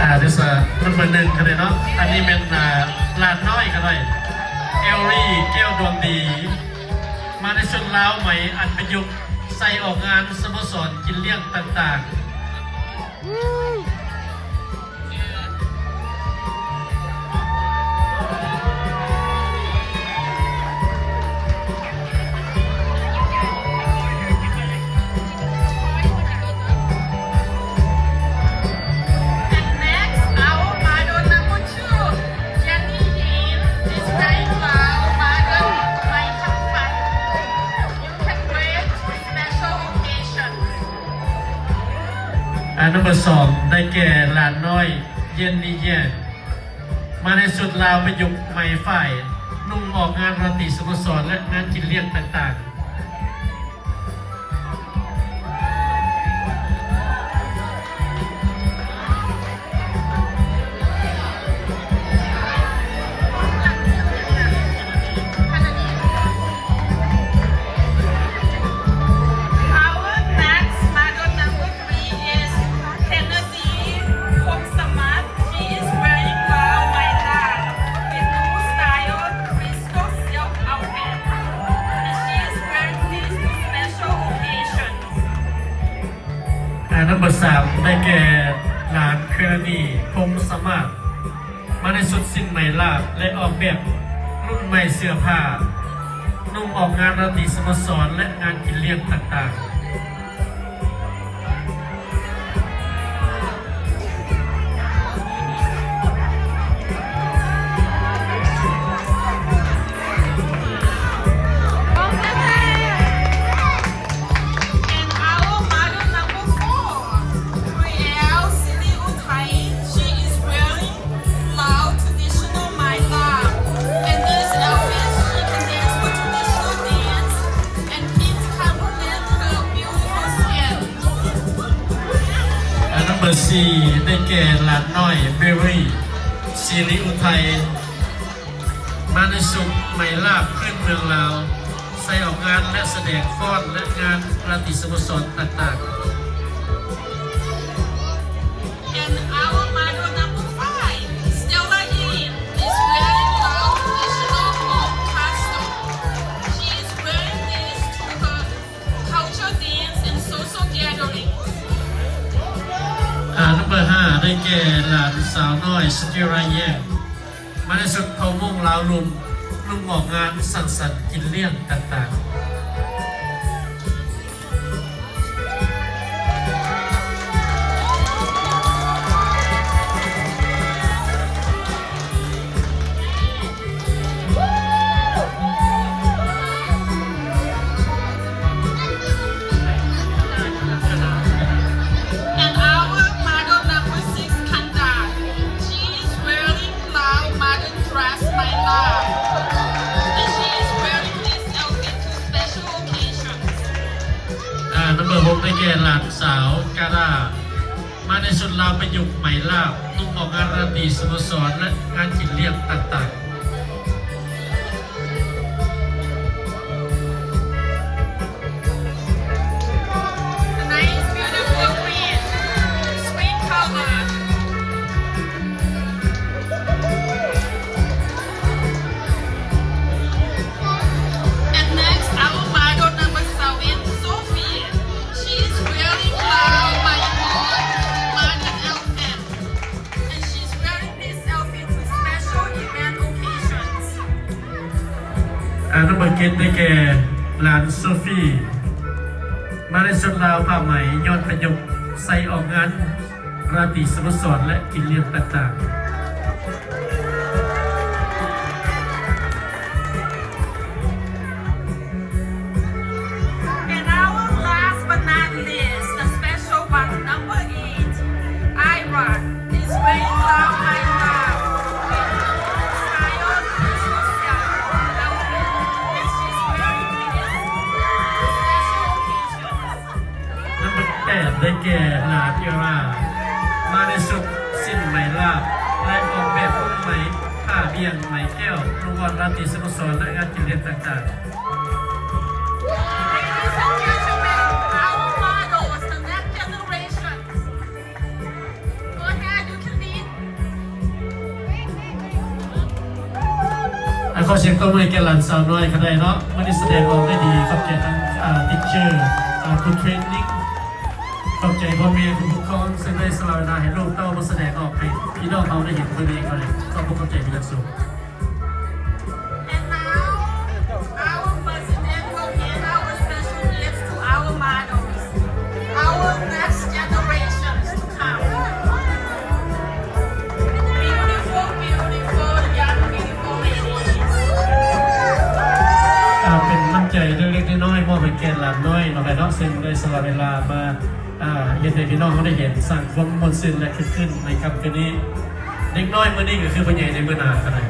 ອ່າ ເດີຊະ ເບີໜຶ່ງກໍໄດ້ເນາະ. ອັນນີ້ແມ່ນ ອ່າ ຫຼານນ້ອຍກໍໄດ້ ແອລລີ ແກ້ວດວງດີ ມາໃນຊຸດລາວໃໝອັນປະຍຸກໃສ່ອອກງານສະໂມສອນກິນລ້ຽງຕ່າງໆ. And next, our model number two, Jenny Yin, is wearing Lao modern Mai Kham Phan. You can wear to special occasions. ອັນ number ສອງ ໄດ້ແກ່ ຫຼານນ້ອຍ ເຢັນນີແຢນ ມາໃນຊຸດລາວປະຍຸກໄໝຝ້າຍ ນຸ່ງອອກງານລາຕີສະໂມສອນ ແລະ ງານກິນລ້ຽງຕ່າງໆ. Our next model number three is Tennessee Phomsamat. She is wearing Lao Mai Lam with new style crystal silk outfit. And she is wearing this to special occasions. ອັນ number ສາມ ໄດ້ແກ່ ຫຼານ Tennessee Phomsamat ມາໃນຊຸດສິ້ນໄໝລາບ ແລະ ອອກແບບລຸ້ນໃໝ່ເສື້ອຜ້າ ນຸ່ງອອກງານລາຕີສະໂມສອນ ແລະ ງານກິນລ້ຽງຕ່າງໆ. And our model number four, Brielle Siri Uthai. She is wearing Lao traditional Mai Lam. In this outfit, she can dance for traditional dance and it complement her beautiful skin. ອັນ number ສີ່ ໄດ້ແກ່ ຫຼານນ້ອຍ ເບຣີ ຊີຣິອຸໄທ ມາໃນຊຸດໄໝລາບພື້ນເມືອງລາວ ໃສ່ອອກງານ ແລະ ສະແດງຟ້ອນ ແລະ ງານລາຕີສະໂມສອນຕ່າງໆ. And our model number five, Stella Yin, is wearing Lao traditional coat costume. She is wearing this to her culture dance and social gatherings. ອາ number ຫ້າ ໄດ້ແກ່ ຫຼານສາວນ້ອຍ ສະເຕລາ ແຢງ ມາໃນຊຸດເຜົ່າມົ້ງລາວລຸ່ມ ນຸ່ງອອກງານສັງສັນກິນລ້ຽງຕ່າງໆ. And our model number six, Kanda. She is wearing Lao modern dress Mai Lam. And she is wearing this outfit to special occasions. ອາ number ຫົກ ໄດ້ແກ່ ຫຼານສາວ ກາດາ ມາໃນຊຸດລາວປະຍຸກໄໝລາບ ນຸ່ງອອກງານລາຕີສະໂມສອນ ແລະ ງານກິນລ້ຽງຕ່າງໆ. A nice, beautiful green, sweet color. And next, our model number seven, Sophie. She is wearing Lao Mai Mon modern outfit. And she's wearing this outfit to special event occasions. ອາ number ເຈັດ ໄດ້ແກ່ ຫຼານ ໂຊຟີ ມາໃນຊຸດລາວຜ້າໄໝຍ້ອນປະຍຸກໃສ່ອອກງານລາຕີສະໂມສອນ ແລະ ກິນລ້ຽງຕ່າງໆ. And our last but not least, the special one, number eight, Ira, is wearing Lao Mai Lam with style Christmas gown. And she's wearing this to special occasions. ນຳເບີແປດ ໄດ້ແກ່ ຫຼານ ເອລາ ມາໃນຊຸດສິ້ນໄໝລາບ ແລະ ອອກແບບນຸ່ງໄໝ ຜ້າບ່ຽງໄໝແກ້ວ ນຸ່ງອອກລາຕີສະໂມສອນ ແລະ ງານກິນລ້ຽງຕ່າງໆ. Ladies and gentlemen, our models, the next generation. Go ahead, you can be ຂໍສຽງຕົບມືໃຫ້ແກ່ຫຼານສາວນ້ອຍກໍໄດ້ເນາະ ມື້ນີ້ສະແດງອອກໄດ້ດີ ຂອບໃຈທັງ ອ່າ ທີເຈີ ອ່າ ຜູ້ເທຣນນິງ ຂອບໃຈພໍ່ແມ່ຜູ້ປົກຄອງ ເຊິ່ງໄດ້ສະຫຼະເວລາໃຫ້ລູກເຕົ້າມາສະແດງອອກໃຫ້ພີ່ນ້ອງເຮົາໄດ້ເຫັນມື້ນີ້ກໍໄດ້ ຂອບອົກຂອບໃຈເປັນຢ່າງສູງ. And now, our president will hand out a special gift to our models, our next generations to come. Beautiful, beautiful, young, beautiful ladies. ອ່າ ເປັນນ້ຳໃຈເລັກໆນ້ອຍໆ ມອບໃຫ້ແກ່ຫຼານນ້ອຍເນາະ ເນາະ ເຊິ່ງໄດ້ສະຫຼະເວລາມາ ອ່າ ເຮັດໃຫ້ພີ່ນ້ອງເຮົາໄດ້ເຫັນ ສ້າງຄວາມມ່ວນຊື່ນ ແລະ ຄຶກຄື້ນໃນຄ່ຳຄືນນີ້. ເດັກນ້ອຍມື້ນີ້ກໍຄືຜູ້ໃຫຍ່ໃນມື້ໜ້າກໍໄດ້.